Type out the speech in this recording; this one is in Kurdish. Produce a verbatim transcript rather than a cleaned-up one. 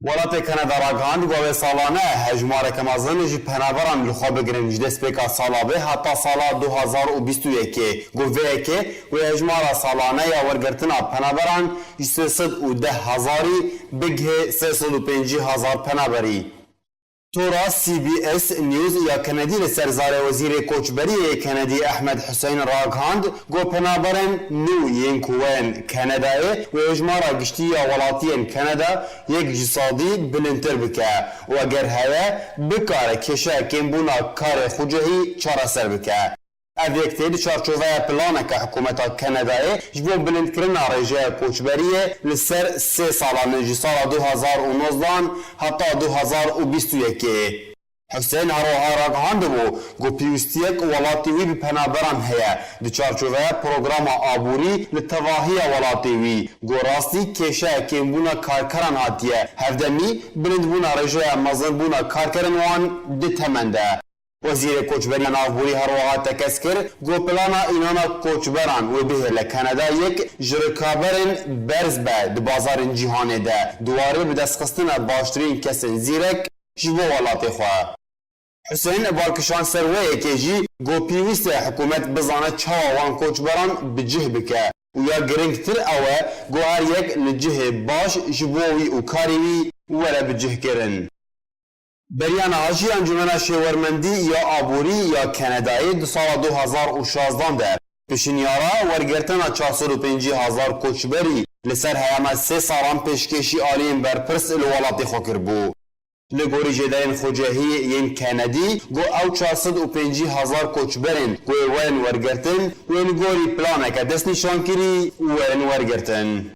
Welatê Kanada ragihand ku ew ê salane hejmareke mezin ji penaberan li xwe bigirin ji destpêka sala vê heta sala du hazar û bîst û yekê. Ku vê yekê wê hejmara salane ya wergirtina penaberan ji sê sed û deh hezarî bigihê sê sed û pêncî hezar penaberî. Tora C B S News ya Kanadî li ser zarê Wezîrê Koçberiyê yê Kanadî Ehmed Hussein ragihand ku penaberên nû yên ku wên Kanadayê wê hejmara giştî ya welatiyên Kanada yek ji sedî bilindtir bike û eger heye, bikare kêşeya kêmbûna karê xucehî çareser bike. Ev yek tê di çarçoveya planeke hikûmeta Kanadayê ji bo bilindkirina rêjeya koçberiyê li ser sê salan, ji sala du hazar û nozdan heta du hazar û bîst û yekê. Hussein her wiha ragihandibû ku pêwîstiyek welatê wî bi penaberan heye di çarçoveya programa aborî li tevahiya welatê wî, ku rastî kêşeya kêmbûna karkeran hatiye hevdemî, bilindbûna rêjeya mezinbûna karkerên wan di temen de. Wezîrê Koçberî ya Navborî her wiha tekez kir ku plana înana koçberan wê bihê li Kanada yek ji rikaberên berz be di bazarên cîhanê de, di warê bidestxistina baştirîn kesên zîrek ji bo welatê xwe. Hussein bal kişand ser wê yekê jî ku pêwîst e hikûmet bizane çawa wan koçberan bi cih bike û ya giringtir ew e ku her yek li cihê baş ji bo wî û karê wî were bicihkirin. Beriya niha jî Encûmena Şêwermendî ya Aborî ya Kanadayê di sala du hazar û şazdan de pişinyara wergirtina çar sed û pêncî hezar koçberî li ser heyama sê salan pêşkêşî aliyên berpirs li welatê xwe kiribû. Li gorî jêderên xucehî yên Kanadî, ku ew çar sed û pêncî hezar koçberên ku ê werin wergirtin, wê li gorî planeke destnîşankirî werin wergirtin.